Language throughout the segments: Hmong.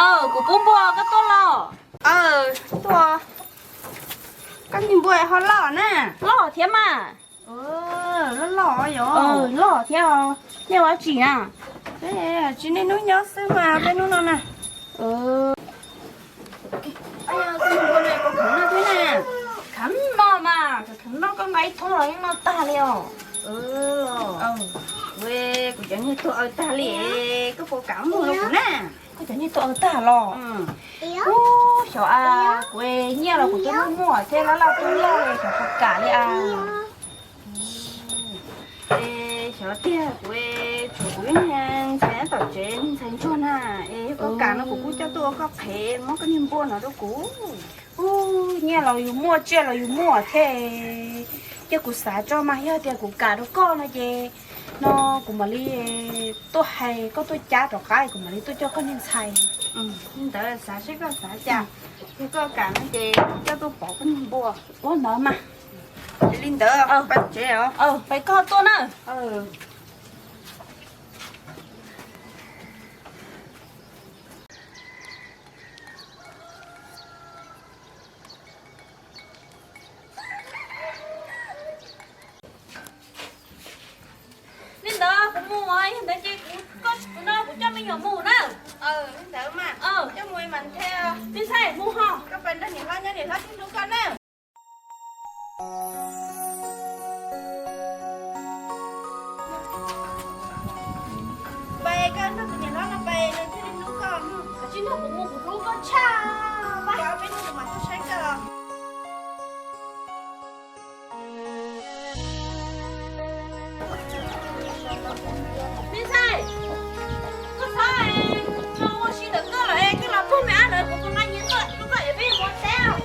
Kuv pub npua, koj tuaj los? Tuaj. Koj niag npua ho loj na. Loj thiab mas. Loj loj yom. Loj thiab. Nej ua dab tsi na? Tsis niaj hnub nyob xwb mas peb hnub no na. Koj niag npua no puas kheev noj thiab na? Kheev noj mas, kheev noj, koj nqa ib thoob los yeej noj tag li os. Kuv cov niag tuag aws tag li, koj puas kam muag rau kuv na? Koj cov niag tuag aws tag los? Ub, xyov a, kuv nyiaj los kuv twb muaj muaj thiab, laj laj tuaj loj li, xyov puas kam li a. Es xyov tiag, kuv tshuav kuv ib niag ntxhais nyob tom tsev, niag ntxhais ntsuag na. Es yog koj kam no kuv kuj coj tuaj ua koj qhev, muab koj niag npua no rau kuv. Ub, nyiaj los yus muaj, tsiaj los yus muaj thiab. Cia kuv xav tso mas, yog tias kuv kam rau koj no ces no kuv mam li tuaj hais koj tuaj cab rov qab, kuv mam li tuaj coj koj niag ntxhais. Li ntawd xav seb koj xav cas. Yog koj kam no ces coj tuaj pov koj niag npua. Ua ntawd mas. Li ntawd, pais tsev os. Pais koj tuaj na. Li ntawd kuv mus, yog ntawd ces kuv, koj tsis pub no kuv coj me nyuam mus na. Li ntawd mas, coj mus mas thiaj. Me ntxhais mus ho. Koj pais nrog niam hlob nyob, niam hlob thiaj hlub koj na. Pais, koj nrog tus niam hlob no pais nws thiaj li hlub koj. Koj tsis nrog kuv mus kuv hlub koj tshaj. Pais, peb hnub kuv mam tuaj saib koj. Me ntxhais, koj txhob ua si ntawm koj lawm, koj los puag me ab lawm, kuv mus nqa nyiav tuaj rau koj es peb mus teb os.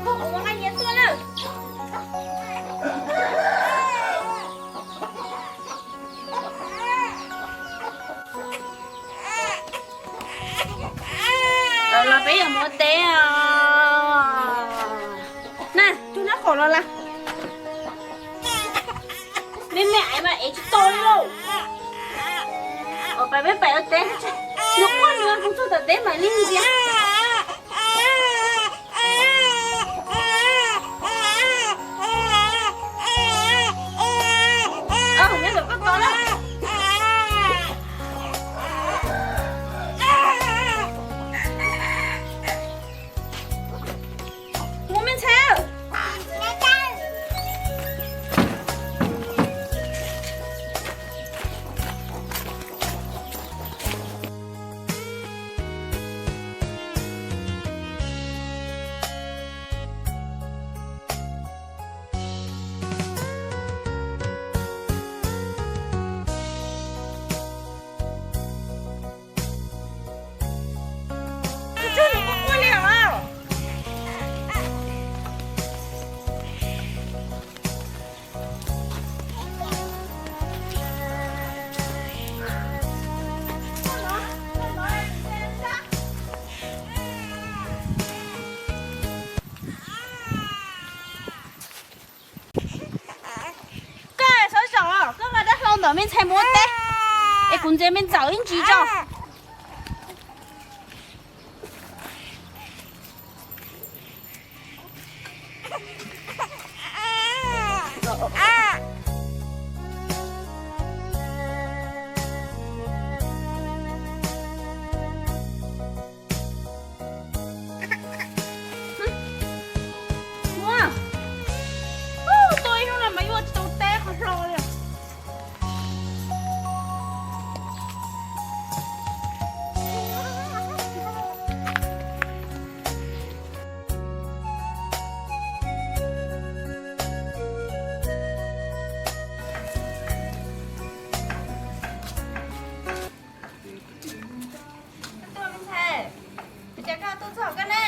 Koj mus nqa nyiav tuaj na. Los peb yuav mus ua teb os. Na, tus nab qhom los las. Me me aiv mas ev tsis tau li lauj. Pais peb pais ua teb, nws quaj nws kuv txog tom teb mam li ntxias. Mus me ntxhais. Tus tsug nws quaj quaj li os. Koj xov zaum, koj nqa dab hlau ntawm me ntxhais mus ua teb, es kuv ntxias me ntxawm ib ntsis tso. Ua, ua, tua ib hnub no mas yuav tsis tau teb qhov hlo li. Tuaj me ntxhais, ua cas koj tuaj txog koj na?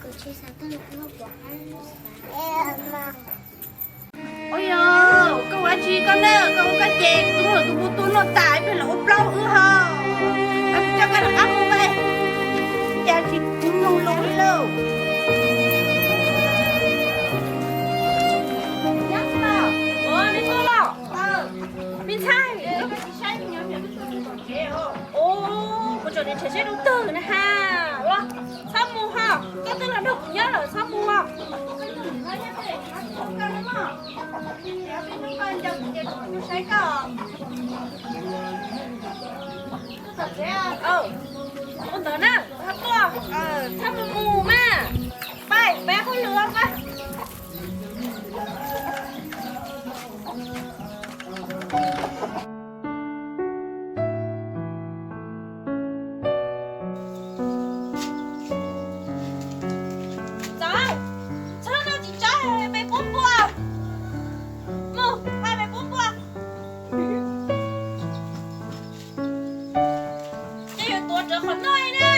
Kuv tsis xav tuaj, kuv pom qab xav. Ua yog koj ua dab tsi koj na, koj ua koj ces kuv tuaj, tus mus tua noj tas ib pliag los ua plaub wb ho. Coj koj rov qab mus pais, cas tsis hnov lus li lauj. Ua, neb tuaj los? Nws nrhiav seb dub twg na ha. Ua, txhob mus ho, koj twb los nrog kuv nyob lawm txhob mus ho. Ua ntawd na, txhob mus mus mas. Pab, pab hauj lwm pab. Txhob, txhob no tsis tso me pub npua. Mus, pab me pub npua. Ces yuav tuav rawv qhov no na.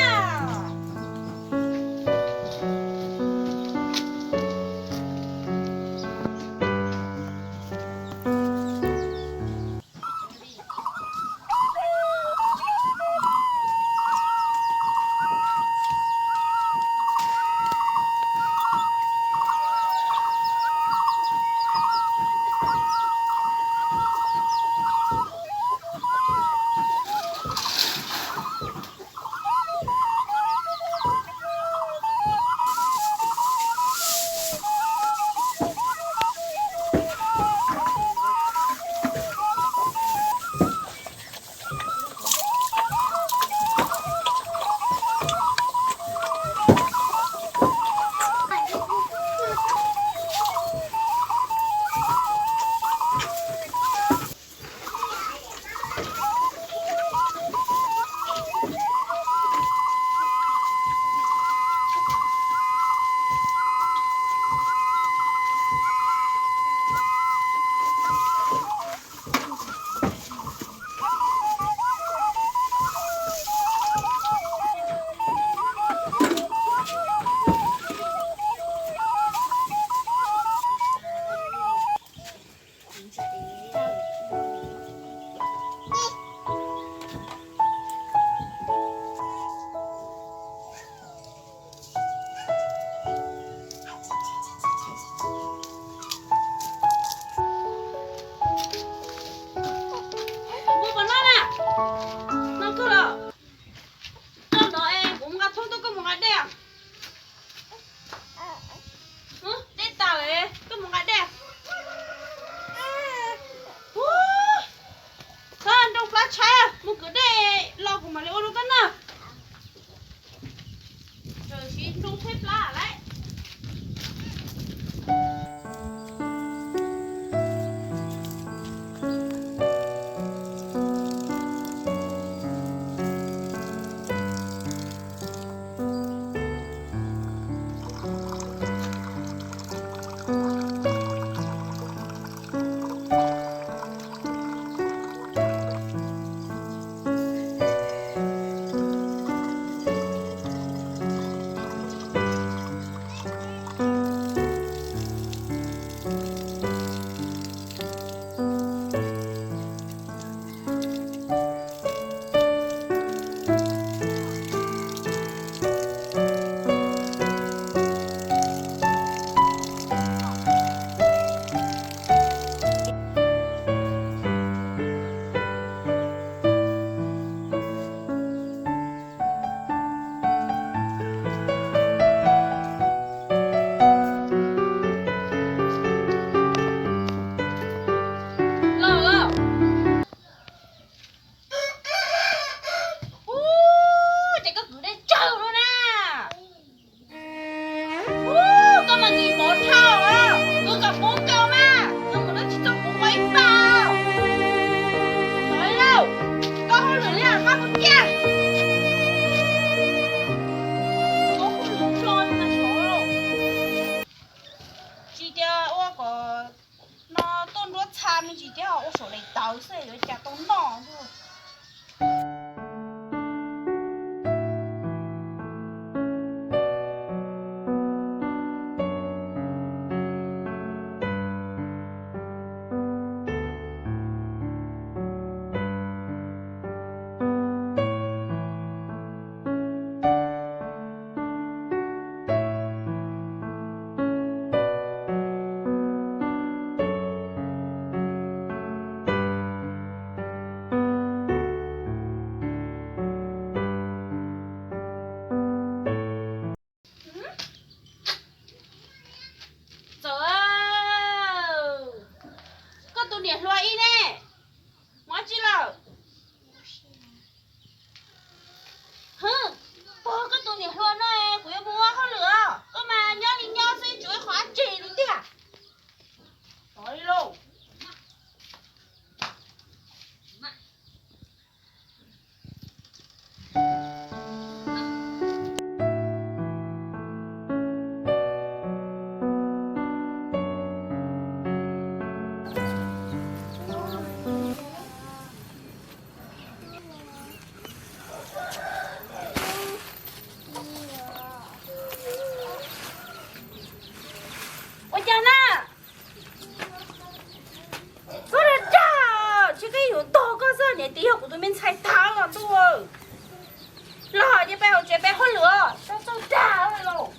Peb hauj lwm txaus tag lawm.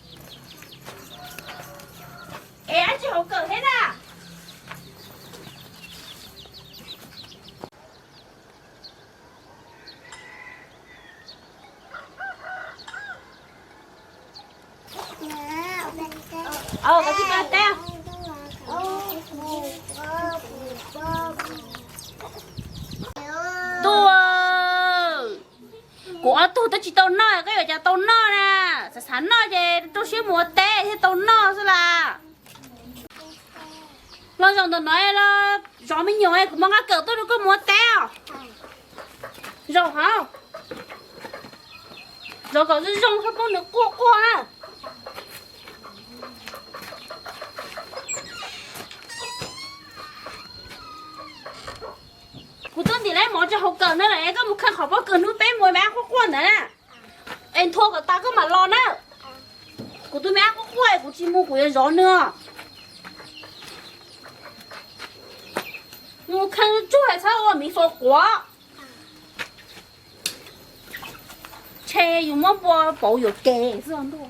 Es dab tsi hauv kawm thiab na? Ntuj, kuv ob tug twb tsis tau noj, koj yuav cas tau noj na? Xav xav noj ces rau siab mus ua teb thiaj tau noj xwb las. Los zaum ntawm no los zov me nyuam, kuv muab nqaj kawm tuaj rau koj mus ua teb os. Zaum hauv, zov kom zoo zoo, txhob pub nws quaj quaj na. Kuv twb ntim lawm mov rau hauv kawm no lawm, koj mus khaws qhov pob kws hnub peb mus me ab quaj quaj ntawd na. Es nthua kom tas koj mam los na. Kuv tus me ab quaj quaj, kuv tsis mus, kuv yuav zov nws. Mus khaws tsuag txhob ua miv faus quav. Ntshe yus muab npua pauv yuam kev xwb ntuj.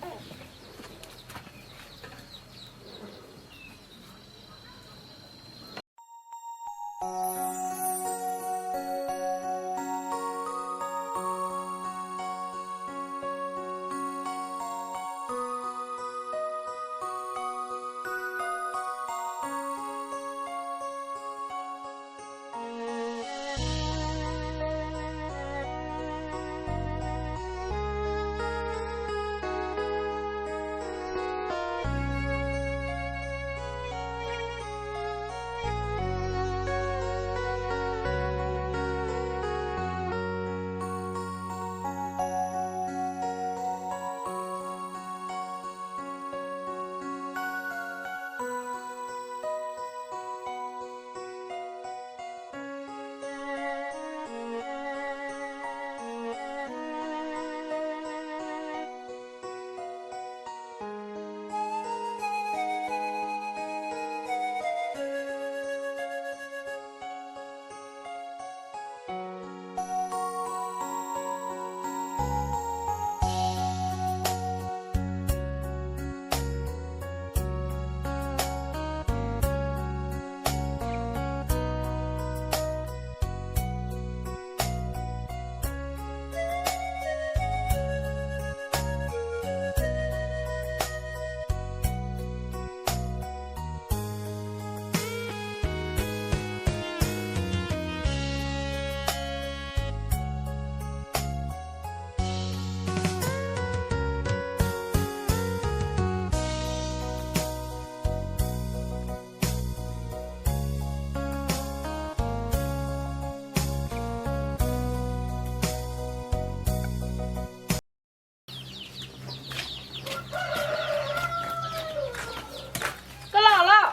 Koj los los?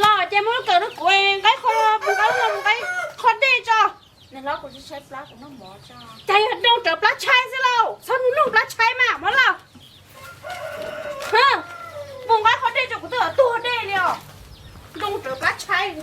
Los ces muab lub kawm rau kuv, nqa qho, nqa lub no mus nqa qho dej tso. Cas yog dooj rawv plab tshaib xwb lauj, txhob nug plab tshaib mas, muab los. Mus nqa qho dej tso, kuv twb tuag dej li os. Dooj rawv plab tshaib.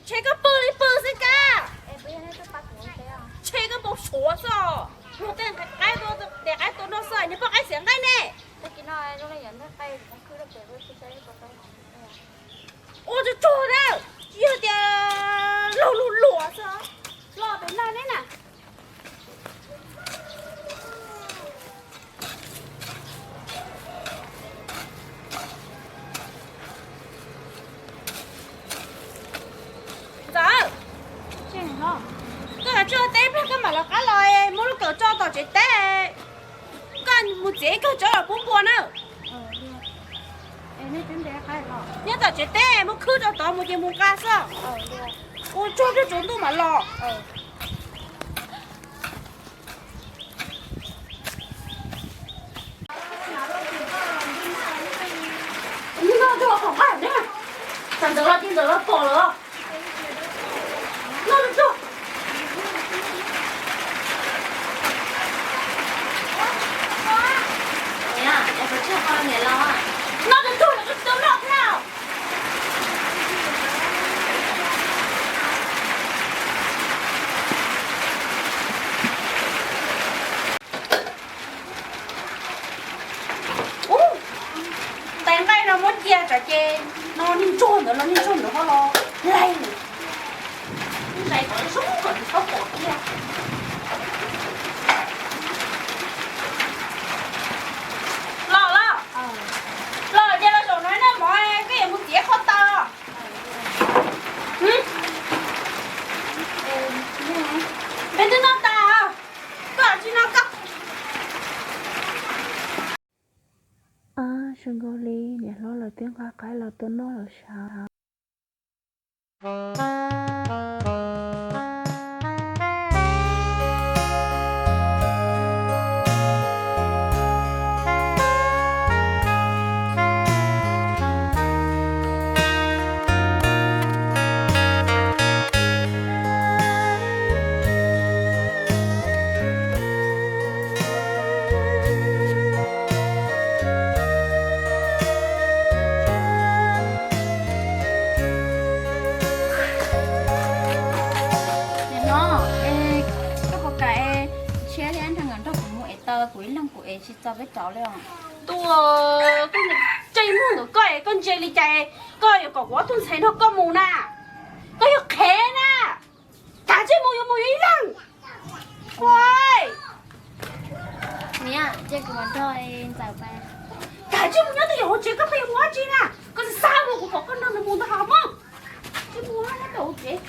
Ntshe koj pw li pw xwb kab. Ntshe koj npau suav xwb. Luag tej qaib tua, tej qaib tua nrog xwb, niag poj qaib xiav nqaij ne. Ua tsuag tsuag na, tsis yog tias luag luag luam xwb. Los pem no neb na. Ntxawm, koj tsis ua teb plag koj mam lawv qab los, muab lub kawm tso tom tsev teb. Koj mus txiav ib kawm tso los pub npua na. Nyob tom tsev teb muab khwb rau tod mus ces mus nqa xwb. Ua tsuag tsuag tsaus ntuj mam los. Noj tsuag, pom nqaij ne. Tsam ntxawm los ces ntxawm los pom lawm. Noj tsuag. Noj tsuag, koj tsis tau noj thiab. Ub, tais nqaij no muab cia tsam ces no niag ntsuag ntawd los niag ntsuag ntawd ho los laig. Ntsuag kom tsis txhob pom thiab. Los los, los ces los zaum no noj mov, koj yuav mus txiav qhov taw. Peb twb noj tas, koj tsis noj koj. Ab, zoo nkaus li niam hlob lawv twb nqa qaib los tua noj lawm sav. Niam hlob, koj puas kam tshiab thiab nrog nkawd nrog kuv mus es taw kuv ib leeg kuv es tsis txaus peb cov li os? Ntuj, koj ntse muag ntawm koj es koj ntse li cas koj yuav kom kuv ob tug ntxhais nrog koj mus na? Koj yog qhev na. Kav tsij mus, yuav mus yuav ib leeg. Ua, niam, cia kuv mus nrog ntxawm pais. Kav tsij mus nyob twj ywm hauv tsev, koj pheej yuav mus dab tsi na? Koj tsis xav mus, kuv kom koj nrog nws mus ntag hos mog. Tsis mus nyob rau hauv tsev.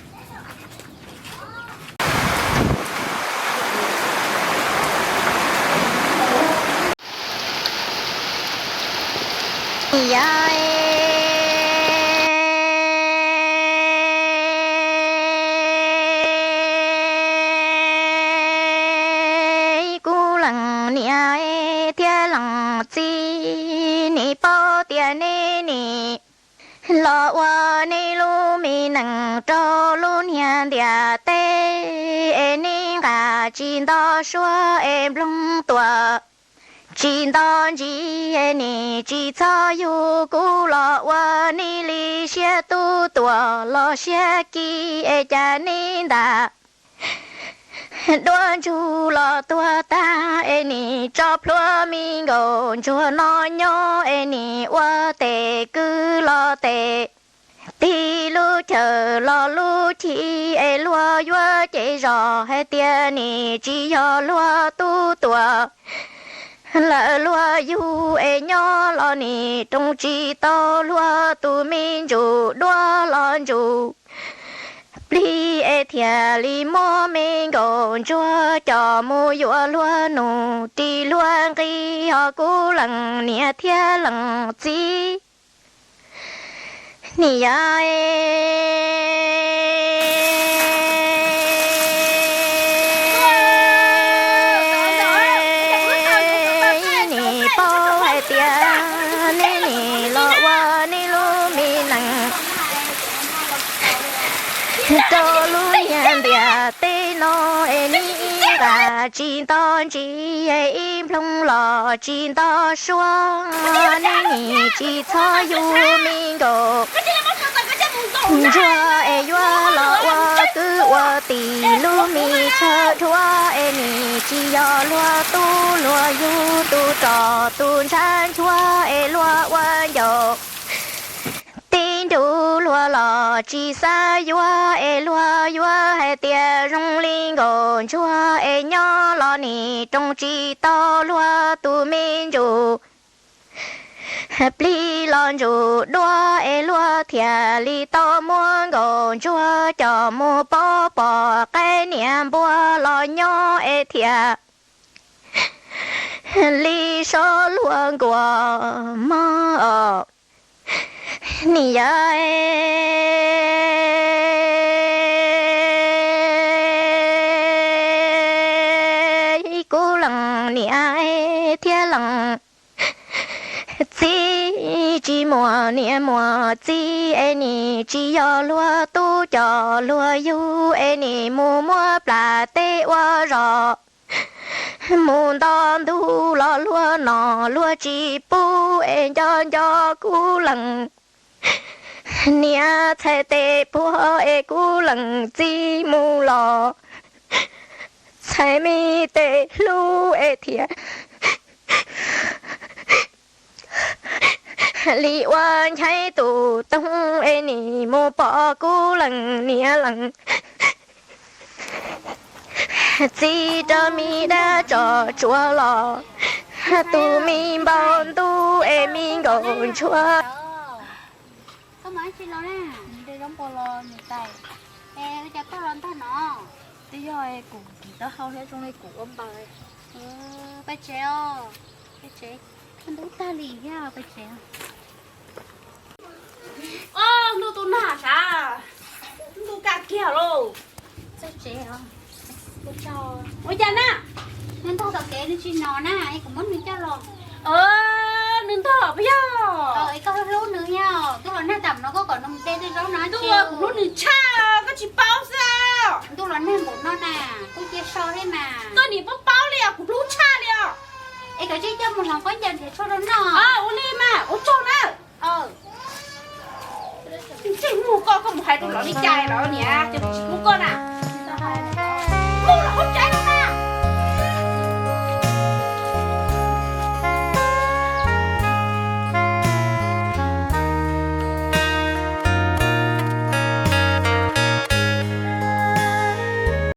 Yog kuv leej niam thiab leej txiv, nim paub tias nej nim los ua nej lub me neej rau lub niag ntiaj teb, es nej nqa tsis nto suab es nplooj tuam, tsis nto ntsis es nim tsis txhob yug kuv los ua nej li siab tub tuam los siab kiv es cas nej ntam duab ntsug los tuag tag es nim tso plhuav me nkaus ntsuag no nyob es nim ua tes kwv los tes, tig lub chaw los lub chim es luag yuav cem zos hais tias nim tsis yog luag tub tuam. Lawv luag yug es nyob los nim roos tsis tau luag tus me ntsuj duab los ntsuj plig es thiaj li muab me nkaus ntsuag coj mus yuav luag nus ris luag nqi, ho kuv leej niam thiab leej txiv. Nim yog nim paub hais tias nej nim los ua nej lub me neej rau lub niag ntiaj teb no es nej nqa tsis nto ntsis, ib nplooj los tsis nto suab, nej nim tsis txhob yug me nkaus Ntsuag es yuav los ua kwv ua tij, lub me chaw dhuav es nim tsis yog luag tub luag yug, tus rog tus ntshav nchuav es luag ua ncauj. Tib nrug luag los tsis xav yuav es luag yuav hais tias zoo li Nkauj Ntsuag es nyob los nim roos tsis tau luag tus me ntsuj. Plig los ntsuj duab es luag thiaj li tau muab Nkauj Ntsuag coj mus pov pom qaib niam npua los nyob es thiaj li so luag nkuaj mog. Nim yog Kub Lees niam thiab Lees txiv, tsis muaj niam muaj txiv es nim tsis yog luag tub coj luag yug es nim mus muab plas teb ua zog, mus nto ntug los luag no luag tsis pub es nco nco Kub Lees niam txhais tes puag es Kub Lees txiv mus los txhais me tes hlub es thiaj li ua nchaib tus toog es nim mus pom Kub Lees niam Lees txiv rau me dab tso tsuav los tus me npau ntuj es me Nkauj Ntsuag. Koj mus ua dab tsi los na? Mus de zaub npua los niam tais. Es ua cas koj los ntag no? Twb yog kuv kis taub hau thiab zoo li kuv ua npaws. Pais tsev os, pais tsev, ntub tag li thiab pais tsev. Ob, ntuj tu nag sav, ntuj kaj kiag lauj. Txog tsev os. Ua cas na? Nws ntog tom kev nws tsis hnov na, es kuv muab nws coj los. Nws ntog puas yog? Es koj hlub nws yog, ntuj los nag tam no koj kom nws mus de tej zaub no. Ntuj, kuv hlub nws tshaj, koj tsis paub xwb. Ntuj los nag npaum no na, kuj cia so thiab mas. Koj nim paub paub li os, kuv hlub tshaj li os. Es koj tsij coj mus hloov khaub ncaws nrhiav tshuaj rau noj. Ua li mas, ua tsaug na. Ntsej muag koj, koj mus hais rau lawv li cas lawv niam ces tsis hlub koj na.